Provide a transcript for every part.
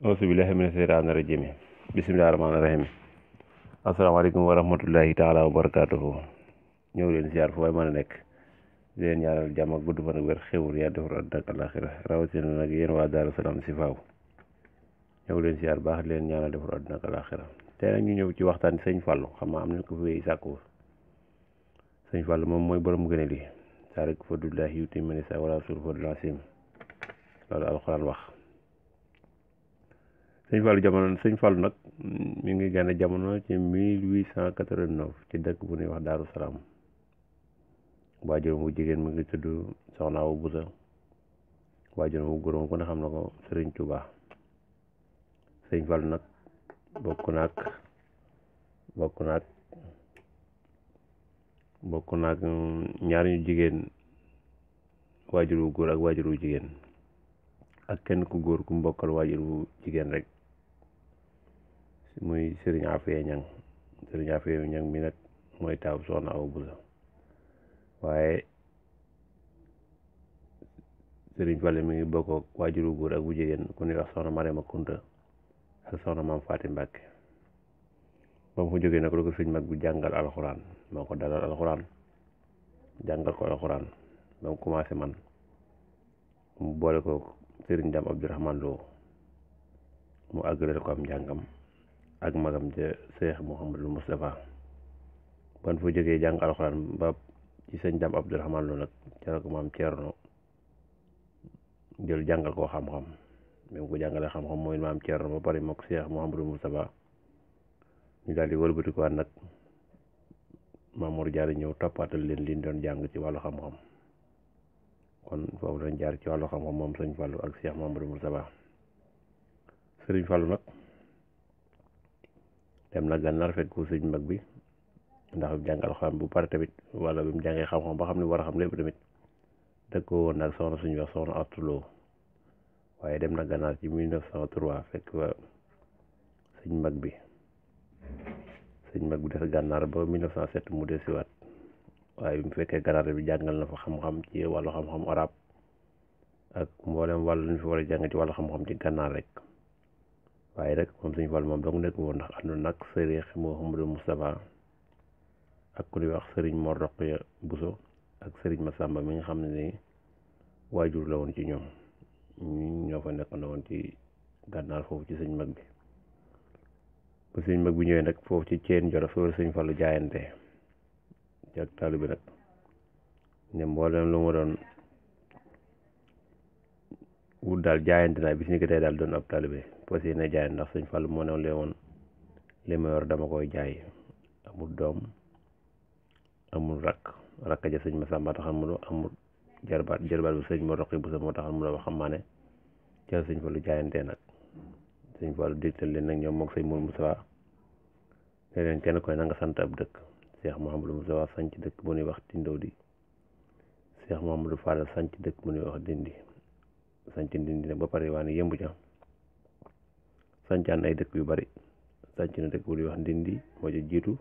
auzubillahi mina seytaani rajim bismillahi rahmaani rahim asalaamaaleykum wa rahmatullahi taala wa barakaatuhu ñëw leen ziar fu waay mën a nekk di leen ñaanal jàmm ak gudd fan ak wér xewul yaa defar àdduna ak àllaaxira rawatina nag yéen waa Daaru Salaam si faaw ñëw leen ziar baax di leen ñaanal defar àdduna ak àllaaxira tey nag ñu ñëw ci waxtaan sëñ Fallou xam naa am nañ ko fi sàkku sëñ Fallou moom mooy borom gëneel yi saa rek fadlullaahi yu'tiihi man yashaa wa laa yu'tal fadlan asiim loolu alxuraan wax. sëñ Fallou nag mi ngi gane jamono ci 1889 ci dëkk bu ñuy wax Daaru Salaam waajuram bu jigéen mi ngi tudd Soxna Awa Busa waajuram bu góor ku ne xam na ko Sëriñ Tuuba sëñ Fallou nag bokk naag ñaar ñu jigéen waajur wu góor ak waajur wu jigéen ak kenn ku góor ku mbokkal waajur wu jigéen rek muy Sëriñ Afiya Ñang mi nag mooy taaw Soxna Awa Busa waaye Sëriñ Fallou mi ngi bokk ak waajur wu góor ak bu jigéen ku ñuy wax Soxna Marema Kunta ak Soxna Maam Faati Mbàkke ba mu fa jógee nag lu ko sëñ mag bi jàngal alxuraan moo ko dalal alxuraan jàngal ko alxuraan ba mu commencé man mu boole ko Sëriñ Dam Abdourahmane Lo mu àggaleel ko am njàngam ak magam ja Cheikh Mouhamadul Moustapha ban fa jógee jàng alxuraan ba ci sëñ Dam Abdourahmane Lo nag ca la ko maam Ceerno jël jàngal koo xam-xam bi mu ko jàngalee xam-xam mooy maam Ceerno ba pare mook Cheikh Mouhamadul Moustapha ñu daal di wëlbatikuwaat nag Mamour Diarra ñëw toppaatal leen liñ doon jàng ci wàllu xam-xam kon foofu lañ jaar ci wàllu xam-xam moom sëñ Fallou ak Cheikh Mouhamadul Moustapha Sëriñ Fallou nag dem na Gànnaar fekk ko sëñ mag bi ndax bi mu jàng alxuraan bu pare tamit wala bi mu jàngee xam-xam ba xam ne war a xam lépp tamit dëkkoo woon nag soxna suñu wax soxna Astuloo waaye dem na Gànnaar ci 1903 fekk fa sëñ mag bi des Gànnaar ba 1907 mu desiwaat waaye bi mu fekkee Gànnaar bi jàngal na fa xam-xam ci wàllu xam-xam arab ak mboolem wàllu ñu fi war a jàng ci wàllu xam-xam ci Gànnaar rek waaye rek moom sëñ Fallou moom dong nekk woon ndax àndoon nag Sëriñ Mouhamadou Moustapha ak ku ñuy wax Sëriñ Mor Roqaya Buso ak Sëriñ Masamba mi nga xam ne ni waajur la woon ci ñoom ñoo fa nekk na woon ci Gànnaar foofu ci sëñ mag bi ba sëñ mag bi ñëwee nag foofu ci Ceen Jolof foofu sëñ Fallou jaayante ci ak taalibe bi nag ne mboolem lu ma doon wut daal jaayante naa bis ni ko tey daal doon ab taalibe fas yéene jaayante ndax sëñ Fallou moo ne woon li ma yor dama koy jaay amul doom amul rakk ja sëñ Masamba taxal mu amul jarbaat bi sëñ Mor Roqaya Buso moo taxal mu la wax xam maa ne ca sëñ Fallou jaayante nag sëñ Fallou digtal leen nag ñoom moog sëñ Mour Moustapha ne leen kenn koy na nga sant ab dëkk Cheikh Mouhamadou Moustapha sanc dëkk bu ñuy wax Tindodi Cheikh Mouhamadou Fadal sanc dëkk bu ñuy wax Dindi sanc Dindi nag ba pare waa ne yëmbu ca sancaan ay dëkk yu bari sanc na dëkk bu ñuy wax Ndindi moo ca jiitu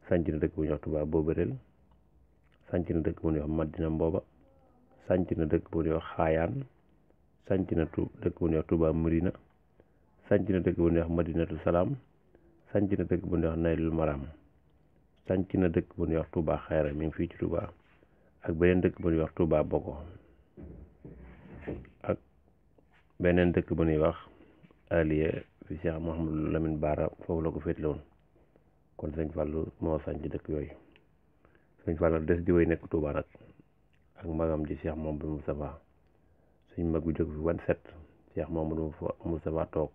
sanc na dëkk bu ñuy wax Touba Boberel sanc na dëkk bu ñuy wax Madina Mbooba sanc na dëkk bu ñuy wax Xaayaan sanc na dëkk bu ñuy wax Touba Murina sanc na dëkk bu ñuy wax Madinatu Salaam sanc na dëkk bu ñuy wax Naylul Maram sanc na dëkk bu ñuy wax Touba Xayra mi ngi fii ci Touba ak beneen dëkk bu ñuy wax Touba Boko ak beneen dëkk bu ñuy wax Aliya fi Cheikh Mouhamadou Lamine Bara foofu la ko féetle woon kon sëñ Fallou moo sanc dëkk yooyu sëñ Fallou des di way nekk Touba nag ak magam ji Cheikh Mouhamadou Moustapha suñ mag bi jóg fi 27 Cheikh Mouhamadou Moustapha toog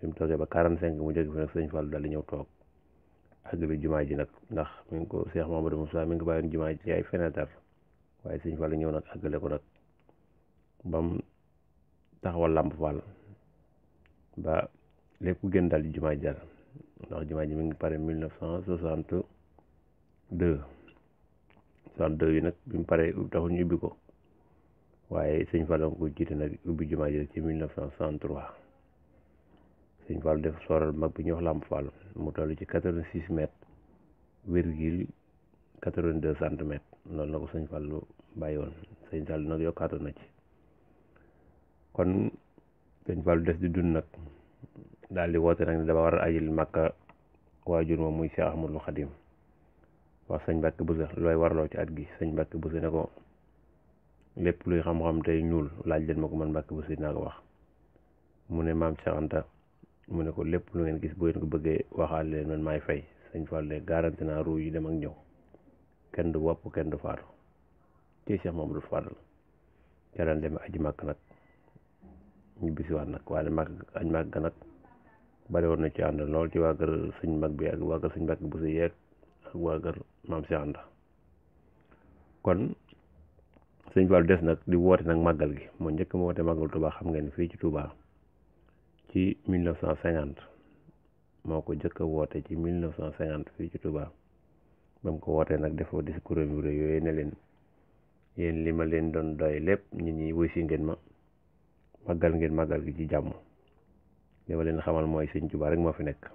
bi mu toogee ba 45 mu jóge fi nag sëñ Fallou daal di ñëw toog àggali jumaa ji nag ndax mi ngi ko Cheikh Mouhamadou Moustapha mi ngi ko bàyyoon jumaa ji ci ay fenêtre waaye sëñ Fallou ñëw nag àggale ko nag bam taxawal Lamp Fall ba lépp gën daal di jumaa ji daal ndax jumaa ji mi ngi pare 1962 yi nag bi mu pare taxul ñu ubbi ko waaye sëñ Fallou ko jiite nag ubbi jumaa ji ci 1963 sëñ Fallou def sooral mag bi ñuy wax Lamp Fall mu toll ci 86 mètres virgule 82 centimètres loolu la ko sëñ Fallou bàyyi woon sëñ Fallou nag yokkaatu na ci kon sëñ Fallu des di dund nag daal di woote nag ne dafa war a ajil Màkka waajur moom muy Cheikh Ahmadul Xadim wax sëñ Mbàkke Buso looy warloo ci at gi. sëñ Mbàkke Buso ne ko lépp luy xam-xam tey ñuul laaj leen ma ko man Mbàkke Buso dinaa ko wax. mu ne maam Cheikh Anta mu ne ko lépp lu ngeen gis boo ngeen ko bëggee waxaale leen man maay fay. sëñ Fallu ne garanti naa ruu yi dem ak ñëw kenn du wopp kenn du faatu ci Cheikh Mamadou Fadal ca daan dem aji màkk nag ñu bisiwaat nag waaye aji màkk nag bari woon na ci ànd lool ci waa kër sëñ mag bi ak waa kër sëñ Mbàkke Buso yeeg ak waa kër maam Cheikh Anta. kon sëñ Fallu des nag di woote nag màggal gi moo njëkk ma woote màggal Touba xam ngeen fii ci Touba ci 1950 moo ko njëkk a woote ci 1950 fii ci Touba. ba mu ko wootee nag defoo discours yu rëy yooyu ne leen yéen li ma leen doon doy lépp nit ñi wuy si ngeen ma ngeen màggal gi ci jàmm li ma leen xamal mooy sëñ Tuubaa rek moo fi nekk.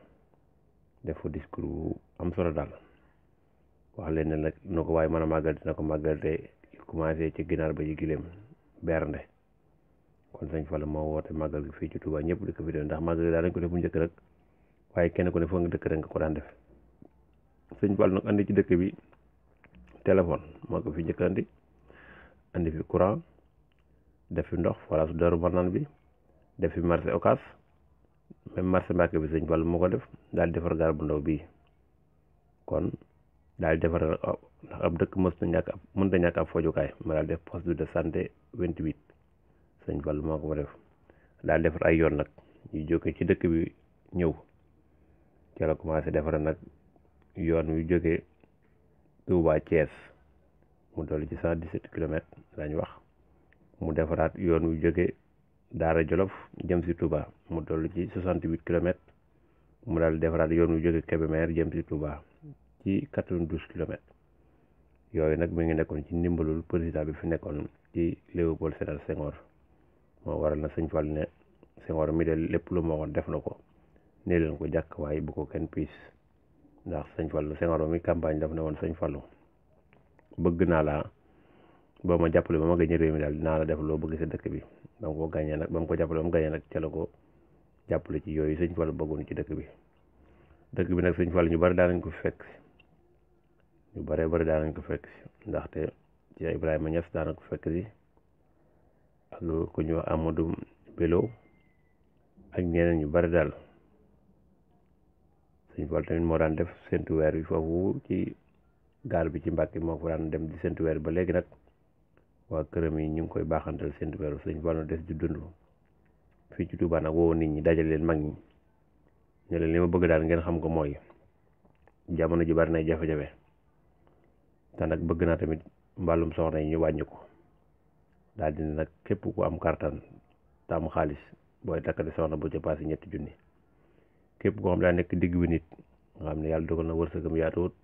defoo discours bu am solo daal wax leen ne nag nu ko waaye mën a màggal dina ko màggal te commencé ci ginaar ba ci gileem bernde. kon sëñ Fallu moo woote màggal gi fii ci Touba ñëpp di ko fi def ndax màggal gi daal dañ ko def bu njëkk rek waaye kenn ku ne foo nga dëkk rek nga ko daan def. sëñ Fallu nag andi ci dëkk bi téléphone moo ko fi njëkk andi fi courant def fi ndox forage Daaru Marnaan bi def fi marché Ocass même marché Mbàkke bi sëñ Fallu moo ko def daal di defar gaar bu ndaw bii. kon daal di defar ndax ab dëkk mënta ñàkk ab fojukaay ma daal def poste de santé 28 sëñ Fallu moo ko fa def daal defar ay yoon nag yu jóge ci dëkk bi ñëw ci la commencé defar nag yoon wi jóge Touba Thiès mu dolli ci 117 kilomètres lañ wax. mu defaraat yoon wi jóge Daara Jolof jëm si Touba mu dolli ci 68 kilomètres. mu daal defaraat yoon wi jóge Kébémer jëm si Touba ci 92 kilomètres. yooyu nag mi ngi nekkoon ci ndimbalul président bi fi nekkoon ci Léopold Sédar Senghor. moo waral na sëñ Fallu ne Senghor mi de lépp lu ma waxoon def na ko ne leen ko jàkk waaye bu ko kenn piis. ndax sëñ Fallu Senghor mi campagne daf ne woon sëñ Fallu bëgg naa la boo ma jàppale ba ma gañe réew mi daal dinaa la def loo bëgg sa dëkk bi. ba mu ko gañee nag ba mu ko jàppale ba mu gañee nag ca la ko jàppale ci yooyu sëñ Fallu bëggoon ci dëkk bi. dëkk bi nag sëñ Fallu ñu bari daanañ ko fekk si ñu baree bari daanañ ko fekk si ndaxte ci Ibrahima Niass daana ko fekk si ak ku ñu wax Amadou Bello ak ñeneen ñu bari daal. sëñ Fallu tamit moo daan def séntu weer bi foofu ci gaar bi ci Mbàkke moo ko daan dem di séntu weer ba léegi nag waa këram yi ñu ngi koy baaxantal séntu weer sëñ Fallu des di dund fii ci Touba nag woo nit ñi dajale leen mag ñi ne leen li ma bëgg daal ngeen xam ko mooy jamono ji bari nay jafe-jafe te nag bëgg naa tamit mbàllum soxna yi ñu wàññi ko daal dina nag képp ku am kartan te am xaalis booy takkati soxna bu ca paase 3 junni. képp koo xam daa nekk digg bi nit nga xam ne yàlla dogal na wërsëgam yaatuwut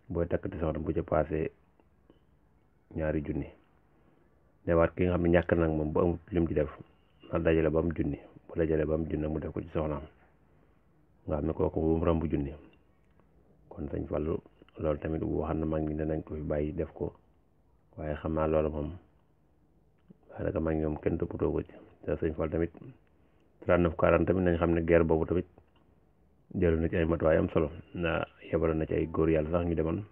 booy takkati soxna bu ca paase 2 junni. newaat ki nga xam ne ñàkk nag moom bu amut lim ci def na dajale ba am junni bu dajale ba am junni mu def ko ci soxnaam nga xam ne kooku bu mu rambu junni. kon sëñ Fallu loolu tamit waxam na mag ñi danañ ko fi bàyyi def ko waaye xam naa loolu moom daanaka mag ñi moom kenn toppatoo ko ci. te sëñ Fallu tamit 39-40 tamit nañ xam ne guerre boobu tamit jëloon na ci ay matuwaay am solo na yebaloon na ci ay góor yàlla sax ñu demoon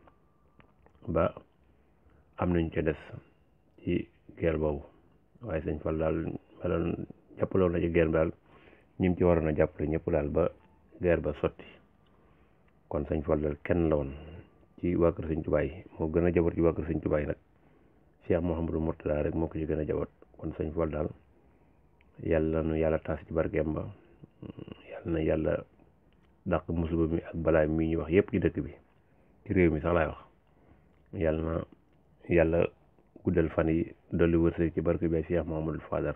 ba am nañu ca des ci guerre boobu waaye sëñ Fallu daal meloon jàppaloon na ci guerre bi daal ñi ci waroon a jàppale ñëpp daal ba guerre ba sotti. kon sëñ Fallu daal kenn la woon ci waa kër sëñ Tuubaa yi moo gën a jaboot ci waa kër sëñ Tuubaa yi nag Cheikh Mouhamadou Mourtada rek moo ko ci gën a jaboot. kon sëñ Fallu daal yàlla nu yàlla taas ci barkeem ba yàlla na yàlla dàq musiba mi ak balaa mi ñu wax yëpp ci dëkk bi ci réew mi sax laay wax yàlla na yàlla guddal fan yi dolli wërsëg ci barke bi Cheikh Mouhamadou Fadal.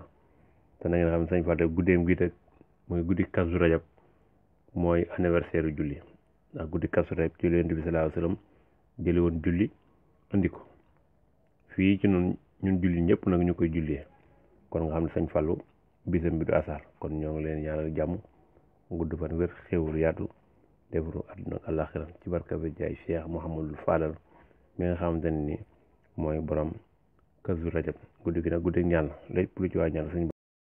te na ngeen xam ne sëñ Fallu guddeem gi teg mooy guddi Kazu Rajab mooy anniversaire julli ndax guddi Kazu Rajab ci Yonent bi sallallahu alayhi wasallam jële woon julli andi ko fii ci ñun julli ñëpp nag ñu koy jullee. kon nga xam ne sëñ Fallu bisam bi du asaar kon ñoo ngi leen ñaanal jàmm gudd fan wér xéwlu yaatu defaru àdduna ak àllaaxira ci barka bi jaay Cheikh Mouhamadou Fadal mi nga xamante ne ni mooy borom Kazu Rajab guddi gi nag guddi ñaan lépp lu ci waa ñaan sëñ